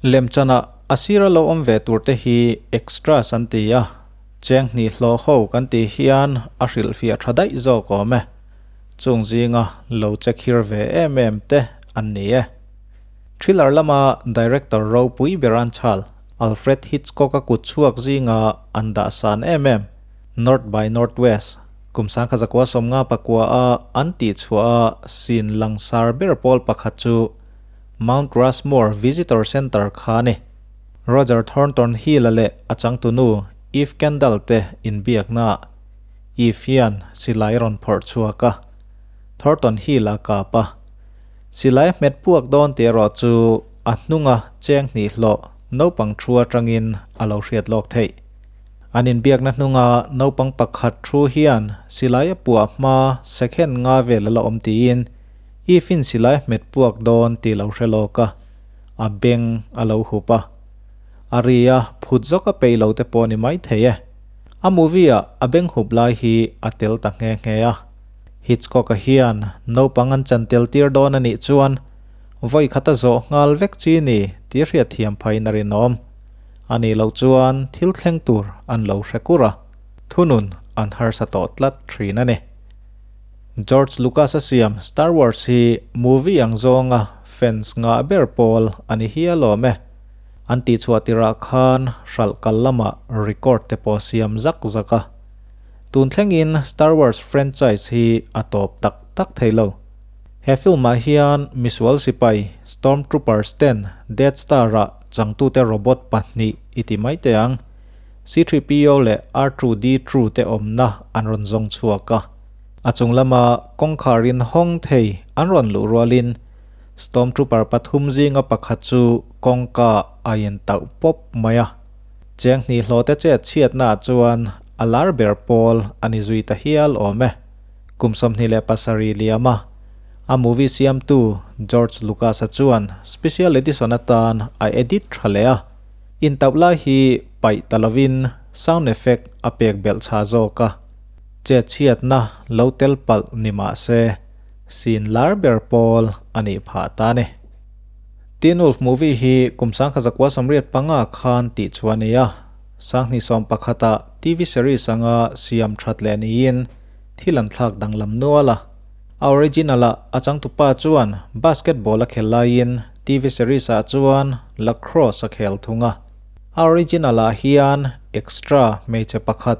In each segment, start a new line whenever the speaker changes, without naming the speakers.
Lemchana a sira lo awm ve tur te hi extras an ti a, cheng hnih hlawh ho kan tih hian a hrilhfiah tha daih zawk awm e. Chung zinga lo che khir ve em em te an ni e. Thriller lama director ropui ber an chhal, Alfred Hitchcock-a kut chhuak zinga an dah san em em, North by Northwest, kum 1959 a an tihchhuah a scene langsar ber pawl pakhat chu Mount Rushmore Visitor Center kha a ni. Roger Thornton Hill-a leh a changtunu Eve Kendall te inbiaknaah Eve hian silai a rawn phawrh chhuak a, Thornton Hill-a kap a. Silai a hmet puak dawn tih erawh chu a hnunga cheng hnih hlawh naupang thu atangin a lo hriat lawk theih. An inbiakna hnunga naupang pakhat thu hian silai a puah hma second nga vel a la awm tiin Eve-in silai a hmet puak dawn tih lo hre lawk a, a beng a lo hup a. A ri a phut zawk a peih lo te pawh ni maithei e. A movie-ah a beng hup lai hi a tel ta nghe nghe a. Hitchcock-a hian naupang an chan tel tir dawn a nih chuan vawi khat a zawh nghal vek chi ni tih hriat thiam phaiin a rinawm. A nih loh chuan thil thleng tur an lo hre kur a, thunun an harsa tawh tlat thin a ni. George Lucas-a siam Star Wars hi movie ang zawnga fans ngah ber pawl a ni hial awm e. An tihchhuah tirah khan hralh kal lamah record te pawh siam zak zak a. Tun thlengin Star Wars franchise hi a tawp tak tak thei lo. He film-ah hian misual sipai Stormtroopers ten Death Star-ah changtute robot pahnih i ti mai teh ang, C-3PO leh R2-D2 te awmna an rawn zawng chhuak a. A chung lama kawngkhar in hawng thei an rawn luh rualin Stormtrooper pathum zinga pakhat chu kawngka a intauh pawp mai a. Cheng hnih hlawhte chet chhiatnaah chuan a lar ber pawl a ni zui ta hial awm e. Kum 27 liam a, a movie siamtu George Lucas-a chuan special edition atan a edit tha leh a, intauh lai hi paih ta lovin sound effect a pek belh chha zawk a, chet chhiatna lo tel palh ni mah se scene lar ber pawl a nih phah ta a ni. Teen Wolf movie hi kum 1985 khan tih chu a ni a, 2011 ah TV series anga siam that leh niin thil an thlak danglam nual a. A original ah a changtupa chuan basketball a khel laiin TV series ah chuan lacrosse a khel thung a. A original ah hian extra hmeichhe pakhat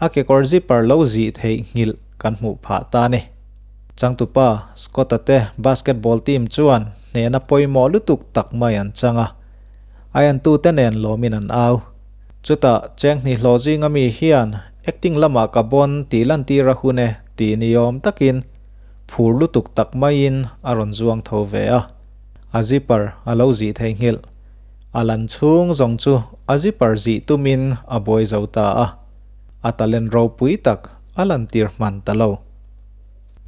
a kekawr zipper lo zih theih nghilh kan hmuh phah ta a ni. Changtupa Scott-a te basketball team chuan hnehna pawimawh lutuk tak mai an chang a, a entute nen lawmin an au. Chutah cheng hnih hlawh zinga mi hian acting lamah ka bawn tih lantir a hun e tih ni awm takin phur lutuk tak maiin a rawn zuang tho ve a, a zipper a lo zih theihnghilh. A lan chhung zawng chu a zipper zih tumin a buai zo ta a, a talent ropui tak a lantir hman ta lo.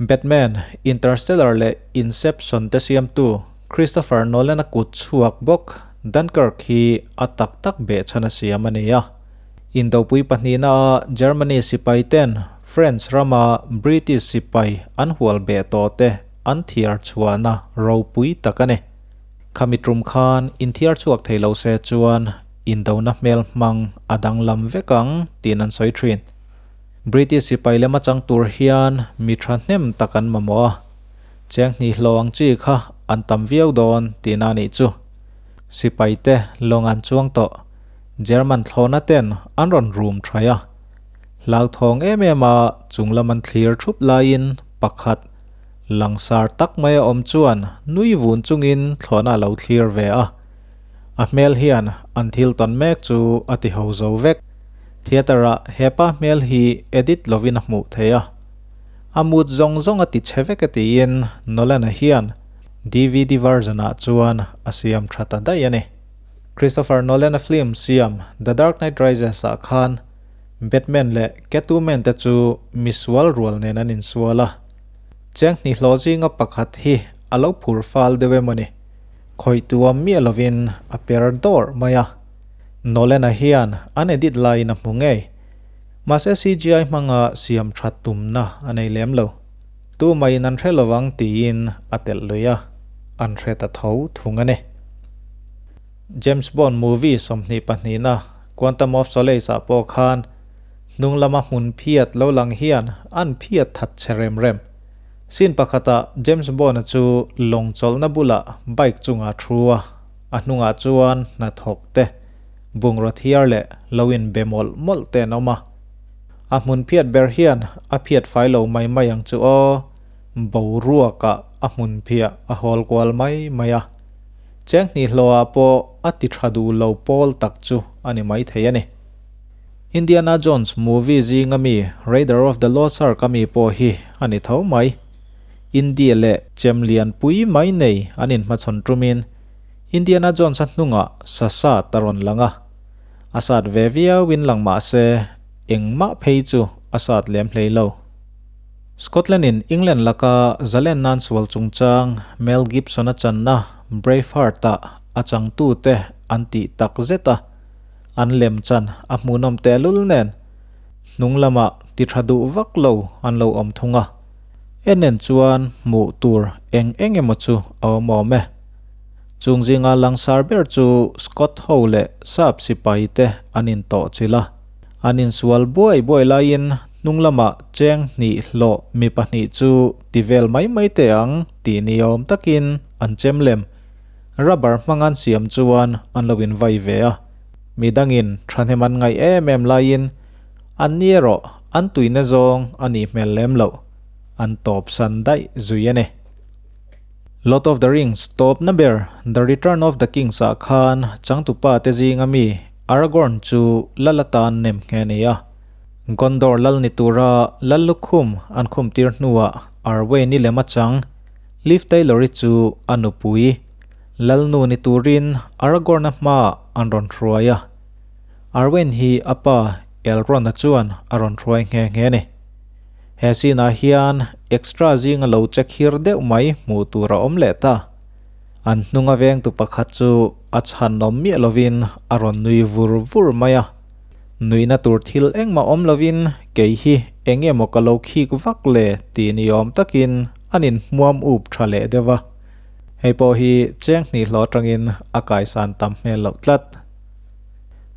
Batman, Interstellar leh Inception te siamtu Christopher Nolan-a kut chhuak bawk Dunkirk hi a tak tak behchhan a siam a ni a. Indopui pahnihna-a Germany sipai ten French rama British sipai an hual beh tawh te an thiar chhuahna ropui tak a ni. Khami tum khan inthiar chhuak thei lo se chuan indona hmel hmang a danglam vek ang tiin an sawi thin. British sipai lema chang tur hian mi thahnem tak an mamawh a, cheng hnih hlawh ang chi kha an tam viau dawn tihna a nih chu. Sipai te lawng an chuang tawh, German thlawhna ten an rawn rum thaih a. Hlauthawng em em a chung lam an thlir thup laiin pakhat langsar tak mai a awm chuan nui vun chungin thlawhna a lo thlir ve a. A hmel hian an thil tawn mek chu a ti ho zo vek. Theatre ah hepa hmel hi edit lovin a hmuh theih a, a mut zawng zawng a ti chhe vek e tiin Nolan-a hian DVD version ah chuan a siam tha ta daih a ni. Christopher Nolan-a film siam The Dark Knight Rises ah khan Batman leh Catwoman te chu misual rual nen an insual a, cheng hnih hlawh zinga pakhat hi a lo phur fal deuh emaw ni, khawih tuam miah lovin a per dawrh mai a. Nolan-a hian an edit laiin a hmu ngei. Mahse CGI hmanga siam that tumna a nei lem lo. Tumaiin an hre lovang tiin a telh lui a, an hre ta tho thung a ni. James Bond movie 22na Quantum of Solace ah pawh khan hnung lama hmun phiat lo lang hian an phiat that che rem rem. Scene pakhatah James Bond-a chu lawng chawlhna bulah bike chungah thu a, a hnungah chuan hnathawk te, bungraw thiar leh lo inbe mawlh mawlh te an awm a. A hmun phiat ber hian a phiat fai lo mai mai ang chu aw, boruakah a hmun phiah a hawl kual mai mai a. Cheng hnih hlawhah pawh a ti tha duh lo pawl tak chu a ni mai thei a ni. Indiana Jones movie zinga mi Raider of the Lost Ark a mi pawh hi a ni tho mai. India leh chem lian pui mai nei an inhmachhawn tumin Indiana Jones a hnungah sa sat a rawn lang a. A sat ve viauin lang mah se engmah phei chu a sat lem hlei lo. Scotland in England laka zalen nan sual chungchang Mel Gibson a channa Braveheart ah a changtute an tih tak zet a, an lem chan a hmuhnawm tehlul nen hnung lamah ti tha duh vak lo an lo awm thung a, en en chuan hmuh tur eng eng emaw chu a awm awm e. Chung zinga langsar ber chu Scott ho leh Sap sipai te an intawhchilh a. An insual buai buai laiin hnung lamah cheng hnih hlawh mi pahnih chu ti vel mai mai teh ang tih ni awm takin an chem lem. Rubber hmang an siam chuan an lo invai ve a. Mi dangin thahnem an ngaih em em laiin an ni erawh an tuina zawng a nih hmel lem loh. An tawp san daih zui a ni. Lord of the Rings tawpna ber The Return of the Kings ah khan changtupa te zinga mi Aragorn chu lal atan nem nghe a ni a. Gondor lal ni tura lal lukhum an khum tir hnuah Arwen-i lem a chang Liv Taylor-i chu a nupui lalnu ni turin Aragorn-a hmaah an rawn hruai a. Arwen hi a pa Elrond-a chuan a rawn hruai nghe nghe a ni. He scene ah hian extra zinga lo che khir deuh mai hmuh tur a awm leh ta. An hnunga vengtu pakhat chu a chhan awm miah lovin a rawn nui vur vur mai a. Nuihna tur thil engmah awm lovin kei hi eng emaw ka lo khik vak le tih ni awm takin an inhmuam up tha leh deuh a. Hei pawh hi cheng hnih hlawh atangin a kaisan tam hmel loh tlat.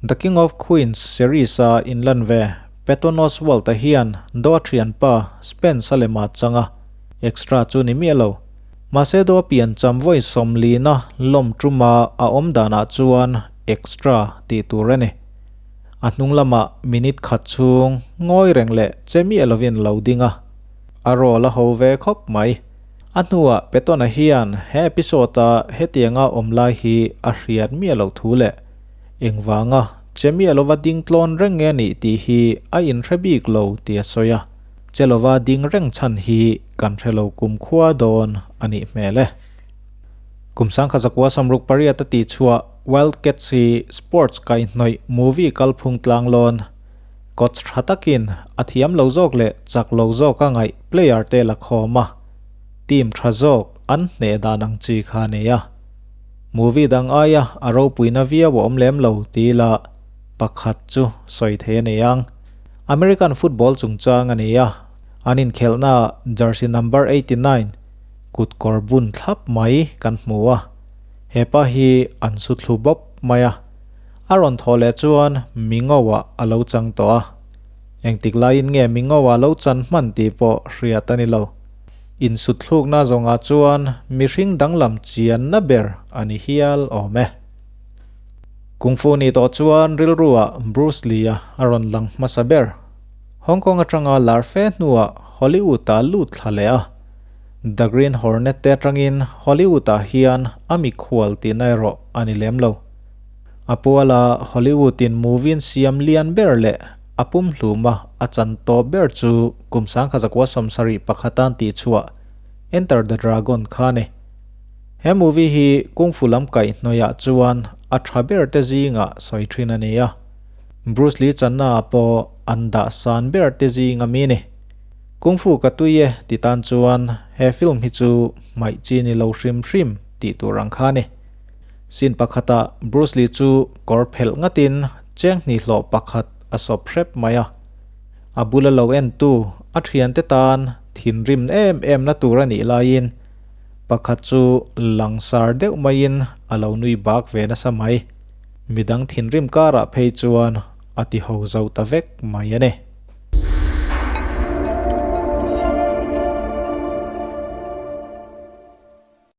The King of Queens series a inlan ve Patton Oswalt-a hian Doa thianpa Spence a lema chang a, extra chu ni miah lo. Mahse Doa pian cham vawi sawmlina lawm tuma a awm danah chuan extra tih tur a ni. A hnung lamah minute khat chhung ngawi reng leh che miah lovin lo ding a, a role a ho ve khawp mai. A hnuah Patton-a hian he episode-a hetianga awm lai hi a hriat miah loh thu leh Engvanga che miah lova ding tlawn reng nge nih tih hi a inhre bik lo tih a sawi a, che lova ding reng chhan hi kan hre lo kumkhua dawn a nih hmel e. Kum sangkhat zakua sawmruk pariat a tih chhuah Wild Cats hi sports kaihhnawih movie kalphung tlanglawn coach tha takin a thiam lo zawk leh chak lo zawk a ngaih player te la khawm a, team tha zawk an hneh dan ang chi kha a ni a. Movie dang aia a ropuina viau a awm lem lo ti ila pakhat chu sawi thei a ni ang. American football chungchang a ni a, an inkhelhnaah jersey number 89 kut kawr bun thlap mai kan hmu a, hepa hi an su thlu bawp mai a, a rawn thawh leh chuan Mingo-ah a lo chang tawh a. Engtik laiin nge Mingo-ah lo chan hman tih pawh hriat a ni lo. Insuthlukna zawngah chuan mihring danglam chianna ber a ni hial awm e. Kung Fu ni tawh chuan rilruah Bruce Lee-a a rawn lang hmasa ber. Hong Kong atanga lar fe hnuah Hollywood-ah lut thla leh a. The Green Hornet te atangin Hollywood-ah hian a mikhual tihna erawh a ni lem lo. A puala Hollywood-in movie-in siam lian ber leh a pumhluma a chan tawp ber chu kum sangkhat zakua sawmsarih pakhatan tih chhuah Enter the Dragon kha a ni. He movie hi Kung Fu lam kaihhnawihah chuan a tha ber te zingah sawi thin a ni a, Bruce Lee channa ah pawh an dah san ber te zinga mi ni. Kung Fu ka tui e ti tan chuan he film hi chu hmaih chi ni lo hrim hrim tih tur ang kha a ni. Scene pakhatah Bruce Lee chu kawr phelh ngatin cheng hnih hlawh pakhat a sawp hrep mai a. A bula lo entu a thiante tan thinrim em em na tur a nih laiin. Pakhat chu langsar deuh maiin a lo nui bak ve nasa mai. Midang thinrim karah phei chuan a ti ho zo ta vek mai a ni.